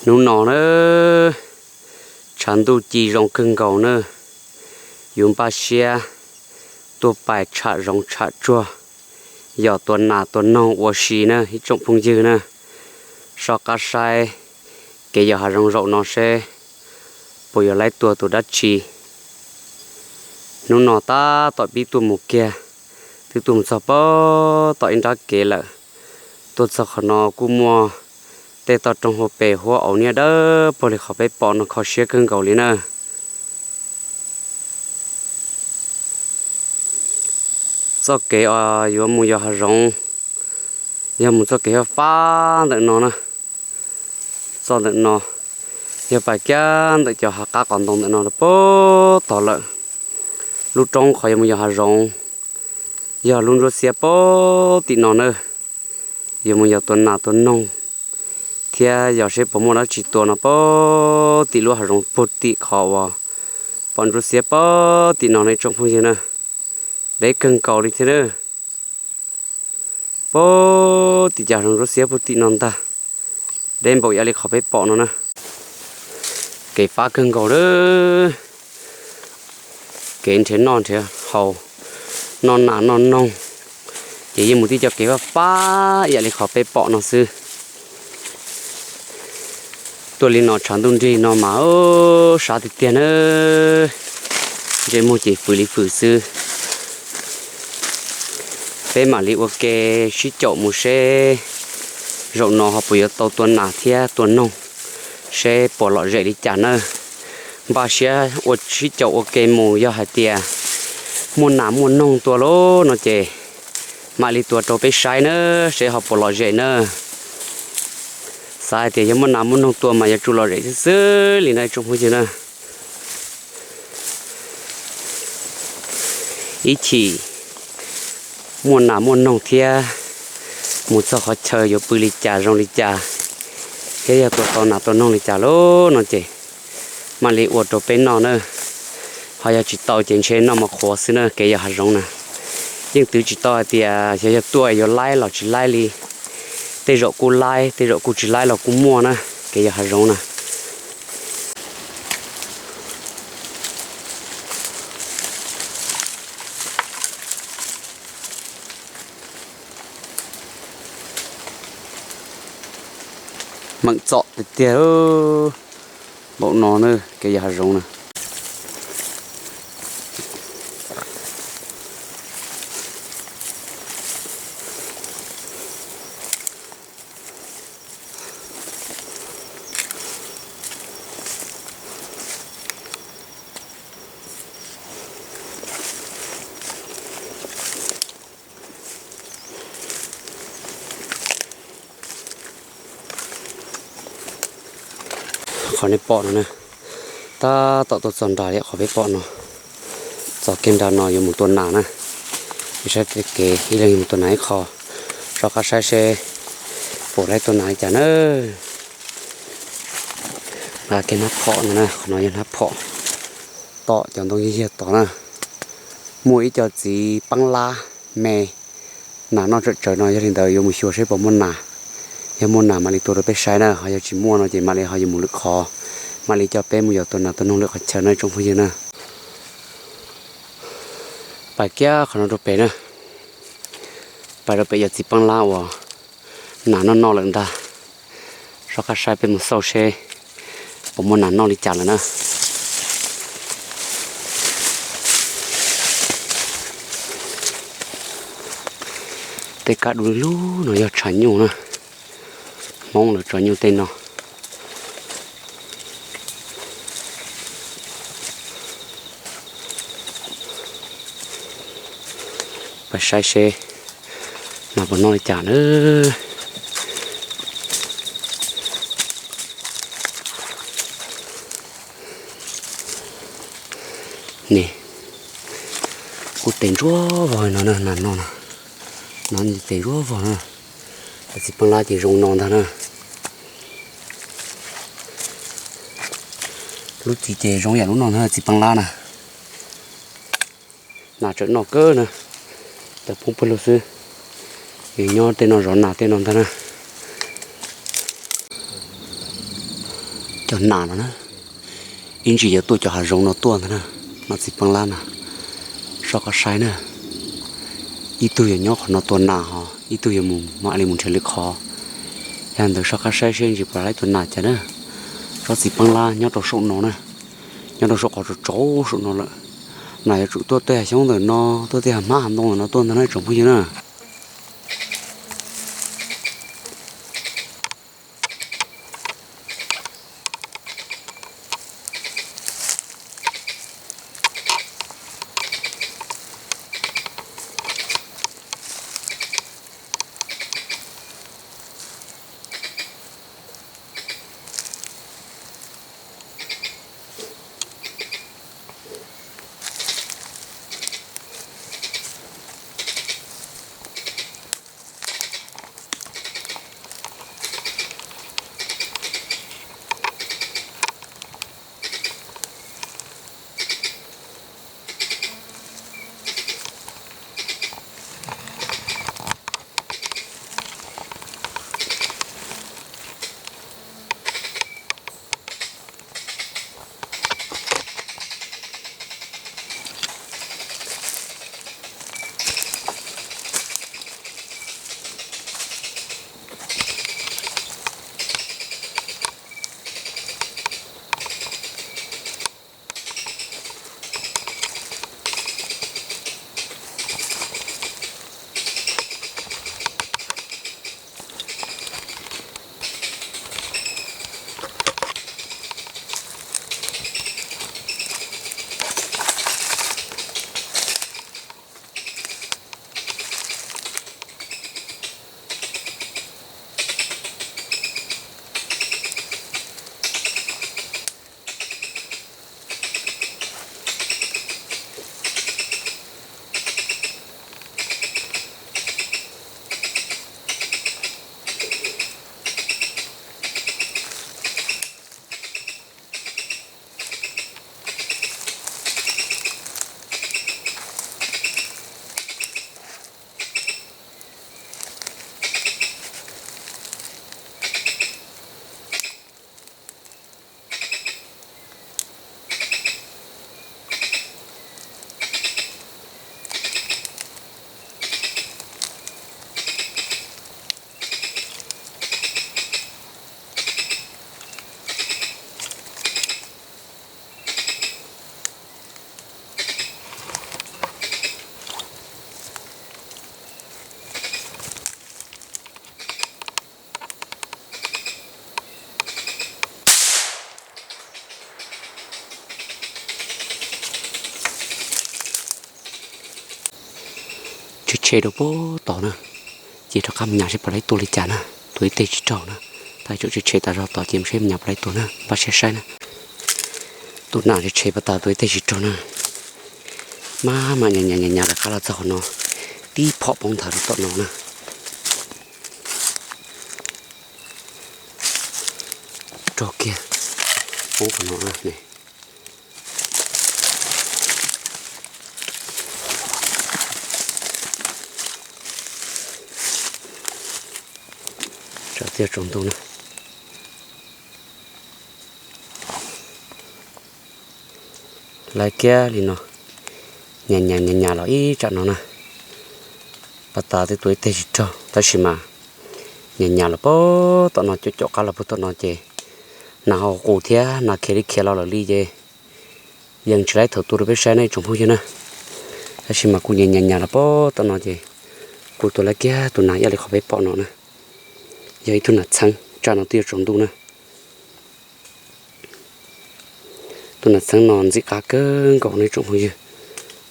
Hnub no na, tshav ntuj ci zoo kawg nkaus na, yuav npaj siab tuaj pais tsham zoov tsham tsuag, yog tua nas tua noog ua si na ib tsoom phooj ywg na. Soj qab saib kev yos hav zoov zaum no seb puas yog laib tua tus dab tsi. Hnub no tab tom pib tuaj mus kiag, twb tuaj mus txog pem tom ib nrab kev lawm. Tuaj txog qhov no kuj muaj tej toj roob hauv pes huab aus niab dawb paug li qhov peb pom no kho siab kawg nkaus li na. Txoj kev uas yuav mus yos hav zoov yog mus txoj kev fab fab ntawm no na. Txoj ntawm no yog pais kiag ntawm cov hav qab qos ntoo ntawm no rau pem tod lawm. Lub roob qhov yuav mus yos hav zoov yog lub nruab xiab pem tim no na. Yuav mus yos tua nas tua noog thiab yog seb puas muaj dab tsi tua no pem tim lub hav zoov puag tim qhov uas pom nruab xiab pem tim no na ib tsoom phooj ywg na. Deb kawg nkaus li thiab na. Pem tim cas zoo nruab xiab puag tim no ntag. Deb npaum ib yam li qhov peb pom no na. Kev fab kawg nkaus lawm. Kev nrhiav noj nrhiav haus, noj nas noj noog, ces yeej mus tib co kev fab fab ib yam li qhov peb pom no xwb. Tuaj li no tshav ntuj nrig no mas sab tiag tiag na. Ntsej muag ces fws li fws xwb. Peb mam li ua ke sib caum mus seb zaum no ho puas yuav tau tua nas thiab tua noog, seb puas lom zem li cas na. Npaj siab ua sib caum ua ke mus, yog hais tias muaj nas muaj noog tua lawm no ces mam li tua rau peb saib na, seb ho puas lom zem na. Xav hais tias yog muaj nas muaj noog tua mas yuav tsum lom zem xwb xwb li na ib tsoom phooj ywg na. Ib chim muaj nas muaj noog thiab, mus txog qhov chaw yuav pw li cas zoo li cas, thiab yog tua tau nas tua noog li cas lawm no ces mam li ua rau peb noj na. Ho yog tsis tau ces ntshe noj mov qhuav xwb na kev yos hav zoov na. Yeej twv tsis tau hais tias xyov yog tuaj yuav laib los tsis laib li. Tej zaum kuj laib, tej zaum kuj tsis laib los kuj muaj na kev yos hav zoov na. Meem txom tiag tiag npaum no na kev yos hav zoov na. Qhov nej pom no na, tab tom tuaj txog nram li qhov peb pom no. Txog kiag nram no yuav mus tua nas na. Saib kev ib leeg yuav mus tua nas ib qho, rov qab saib seb puas laib tua nas li cas na. Nqa kiag hnab phom no na, qhov no yog hnab phom tom cov ntoo yog yog tod na. Muaj ib co txiv peeb lab me, nas noj tsawm tsawv no, yog li ntawd yuav mus xyuas seb puas muaj nas. Yog muaj nas mam li tua rau peb saib na, ho yog tsis muaj no ces mam li ho yuav mus lwm qhov, mam li coj peb mus yos tua nas tua noog lwm qhov chaw na tsoom phooj ywg na. Pais kiag qhov no rau pem na, pais rau pem yog txiv peeb lab uas nas noj noj lawm ntag. Rov qab saib peb mus xauj seb puas muaj nas noj li cas lawm na. Tej kab du lug lug no yog tshav nyuj na, Hmoob lawv tso nyuj tej no. Pais saib seb nas puas noj li cas na. Ne, kuj tes ntsuab vog no na, nas no, nas tes ntsuab vog na. Txiv peeb lab ces zoo no ntag na. Lub txiv ces zoo yam lub no ntag txiv peeb lab na. Nas tseem noj kawg na, tawm poob pawg lug xwb. Nyob tej no zov nas tej no ntag na. Nas no na, ib ntsis yuav tuaj cov hav zoov no tuaj ntag na, mas txiv Peeb Lab na, soj qab saib na, ib tug yuav nyob qhov no tua nas ho ib tug yuav mus mam li mus nrhiav lwm qhov. Yog ntawd soj qab saib seb ntsis puas laib tua nas cas na. Tsob txiv Peeb Lab nyob rau saum no na, nyob rau saum qhov tsaus tsaus saum no lawm. Nas yuav tsum tuaj tej hav xyoob ntawm no, tuaj tej hav hmab hav ntoo ntawm no tuaj ntag na tsoom phooj ywg na. Tshe tshe rau puag tod na, ces rov qab mus nyas seb puas laib tua li cas na, tua ib teg tsis raug na. Tab tsum tshe tshe tas zog tod ces mus seb mus nyas puas laib tua na, npaj siab saib na. Tus nas tshe tshe pas tas tua ib teg tsis raug na, maj mam nyas nyas nyas nyas lawv qab los txog qhov no, tib phom poob nthav rau tom no na. Raug kiag, poob qhov no na. Tsam txiaj tsaus ntuj na. Lawv kiag li no, nyas nyas nyas nyas los ib tsam no na. Pas tas twb tua ib teg tsis raug tab sis mas nyas nyas los puag tom no, caum caum qab los puag tom no ces nas ho qus thiab nas khiav li khiav los lawm li ces yeej tsis laib thaum tua rau peb saib ne tsoom phooj ywg na. Tab sis mas kuv nyas nyas nyas los puag tom no ces kuv tua lawv kiag tus nas ib yam li qhov peb pom no na. Yog ib tug nas txheeb, tsam no twb yuav tsaus ntuj na. Tus nas txheeb no ntxim qab kawg nkaus ne tsoom phooj ywg,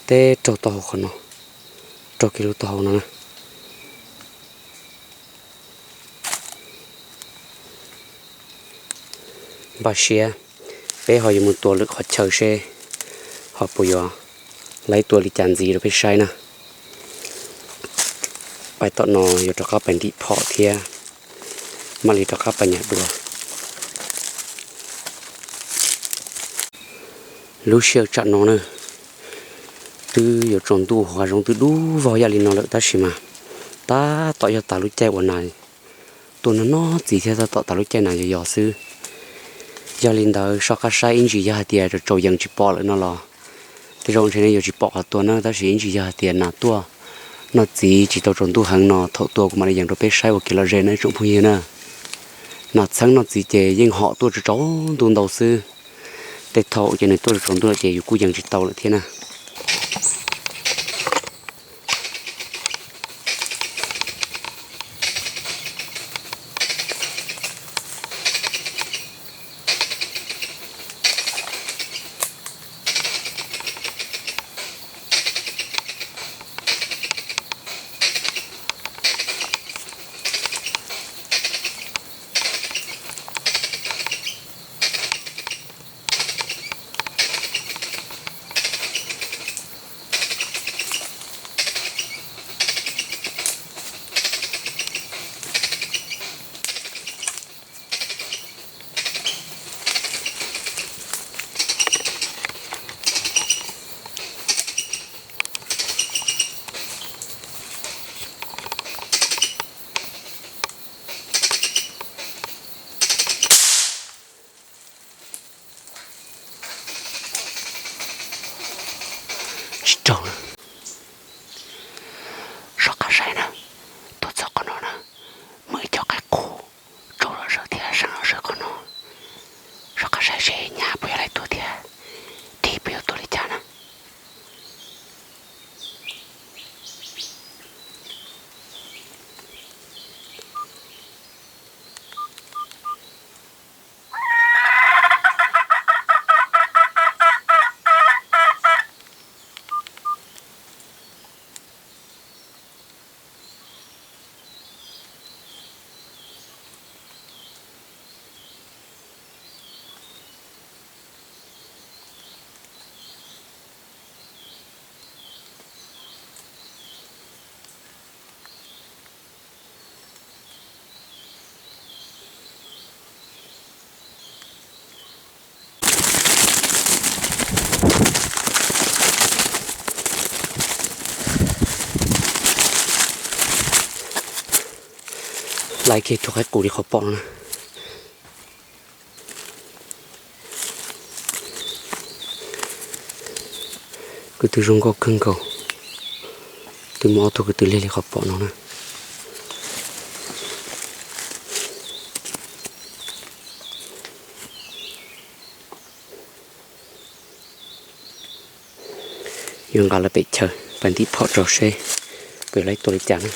teb raug taub hau qhov no, raug kiag lub taub hau no na. Npaj siab, peb ho yuav mus tua lwm qhov chaw seb ho puas yuav laib tua li cas ntxiv rau peb saib na. Pais tom no yuav rov qab pais ntim phom thiab mam li rov qab pais nyas dua. Lub sij hawm tsam no na, twb yuav tsaus ntuj, hav zoov twb dub vog yam li no lawm tab sis mas tab tom yog tas lub caij uas nas tuaj no no txiv thiab tab tom tas lub caij nas yos yos xwb. Yog li ntawd soj qab saib ib ntsis yog hais tias tsaus tsaus yees tsis pom lawm no los tej zaum ntshe nej yuav tsis pom qhov tua na, tab sis ib ntsis yog hais tias nas tuaj noj txiv tsis tau tsaus ntuj heev no thaum tua kuv mam li yees rau peb saib ua kev lom zem na ib tsoom phooj ywg na. Nas txheeb noj txiv ces yeej hom tuaj tsaus tsaus ntuj ntau xwb. Tej thaum ces nws tuaj tsaus tsaus ntuj lawm ces yus kuj yees tsis tau lawm thiab na. Tsis raug na. Soj qab saib na, tuaj txog qhov no na, muaj ib co qaib qus tsaus los sawv thiab seem los sawv qhov no. Soj qab saib seb nyab puas yuav laib tuaj thiab, dib puas yuav tuaj li cas na. Laib kiag tug qaib qus li qhov pom no na. Ko tw zoo nkauj kawg nkaus, twb muaj ob tug ko tw lig li qhov pom no na. Yuav nqa lawv pem chaw pas ntim phom rau seb puas laib tua li cas na.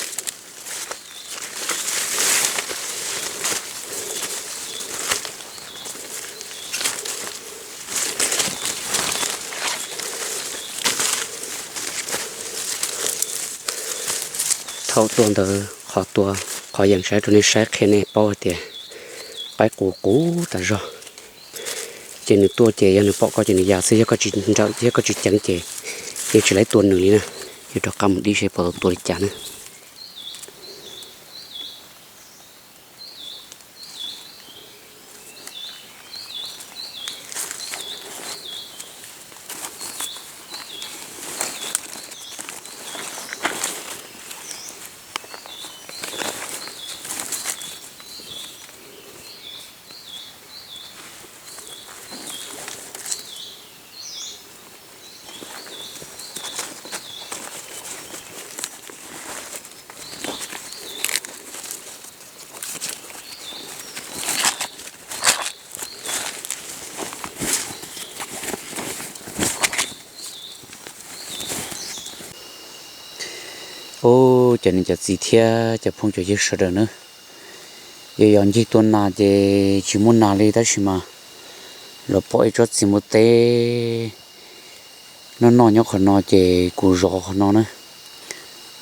Thaum tua ntawd qhov tua, qhov yees saib rau nej saib qhia nej paub hais tias qaib qus qus tas zog. Ces nws tuaj ces yog nws pom koj ces nws ya xwb, yog koj tsis nrawm thiab koj tsis ceev ces yeej tsis laib tua nws li na. Yuav rov qab mus dib seb puas tau tua li cas na. Ub, cov niam cov txiv thiab cov phooj cov ywg sawv daws na, yog yog ncig tua nas ces tsis muaj nas li tab sis mas los pom ib tsob txiv npua teb noj noj nyob qhov no ces kuv zov qhov no na.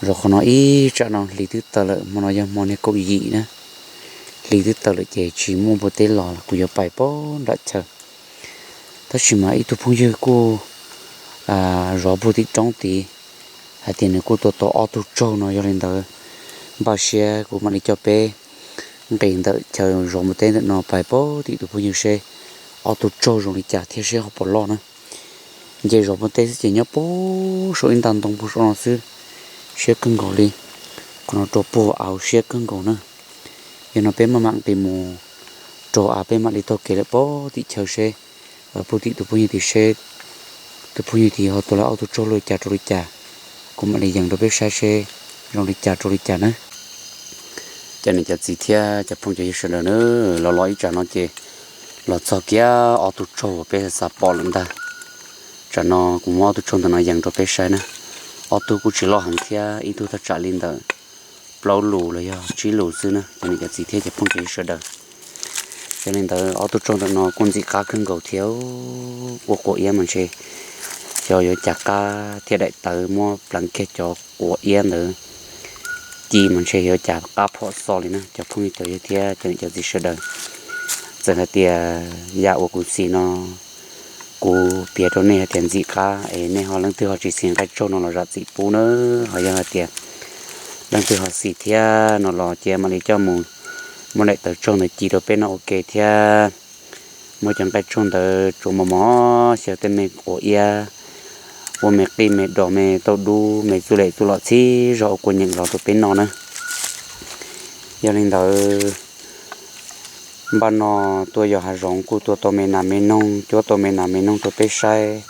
Zov qhov no ib tsam no hli twb tawm lawm, hmo no yog hmo niag kaum yim na, hli twb tawm lawm ces tsis muaj npua teb los kuv yuav pais pog nram chaw. Tab sis mas ib tug phooj ywg kuj zov puag tim roob tid hais tias nws kuj tua tau ob tug tsaug no, yog li ntawd npaj siab kuv mam li coj peb nqis ntawm chaw zov npua teb ntawm no pais pog tim tus phooj ywg seb ob tug tsaug zoo li cas thiab seb ho puas loj na. Nce zov npua teb xwb ces nyob puag saum ib nta ntoo puag saum no xwb, siab kawg nkaus li. Qhov no rau puag av siab kawg nkaus na. Yog no peb maj mam nqis mus raug av peb mam li taug kev lawm pem tim chaw seb, pem tim tus phooj ywg tim seb, tus phooj ywg tim ho tua lawm ob tug tsaug li cas rau li cas, kuv mam li yees rau peb saib seb zoo li cas rau li cas na. Cov niam cov txiv thiab cov phooj cov ywg sawv daws na, los los ib tsam no ces los txog kiag ob tug tsaug uas peb xav pom lawm ntag. Tsam no kuv muab ob tug tsaug ntawm no yees rau peb saib na. Ob tug kuj tsis loj heev thiab, ib tug thaj tsam li ntawm plaub lus los yog tsib lus xwb na cov niam cov txiv thiab cov phooj cov ywg sawv daws. Yog li ntawd ob tug tsaug ntawm no kuj ntxim qab kawg nkaus thiab. Ua quav iab mas ntshe xyov yuav cas qab thiab daim tawv muab pleev kiag cov quav iab ntawd ci mas ntshe yuav cas qab phom xo li na cov phooj ywg cov ywg thiab cov niam cov txiv sawv daws. Txawm hais tias yam uas kuv xis no kuv piav rau nej hais tias ntxim qab es nej ho leej twg ho tsis xis nqaij tsaug no los zam txim pub na. Ho yog hais tias leej twg ho xis thiab no los cia mam li coj mus muab daim tawv tsaug ntawd ci rau peb noj ua ke thiab. Muab cov nqaij tsaug ntawd tsuav mos mos xyaw tej me quav iab, ua me qij me dos me tauj dub me txuj lem txuj lom txhib zog ua kua nyeem los rau peb noj na. Yog li ntawd, npaj no tuaj yos hav zoov kuj tua tau me nas me noog, cuab tau me nas me noog rau peb saib,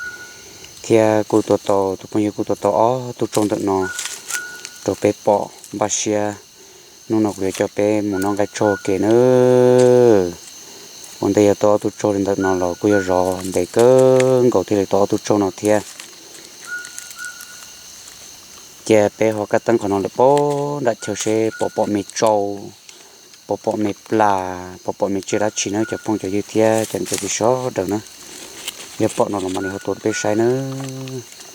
thiab kuj tua tau, tus phooj ywg kuj tua tau ob tug tsaug ntawm no rau peb pom. Npaj siab hnub no kuv yuav coj peb mus noj nqaij tsaug ua ke nawb. Ua ntej yog tau ob tug tsaug li ntawm no los kuj yog zov ntev kawg nkaus thiaj li tau ob tug tsaug no thiab. Cia peb ho kaj teeb qhov no lawm pem nram chaw seb pom pom me tsau, pom pom me plas, pom pom me tsiaj dab tsi na cov phooj cov ywg thiab cov niam cov txiv sawv daws na. Yog pom no los mam li ho tua rau peb saib nawb.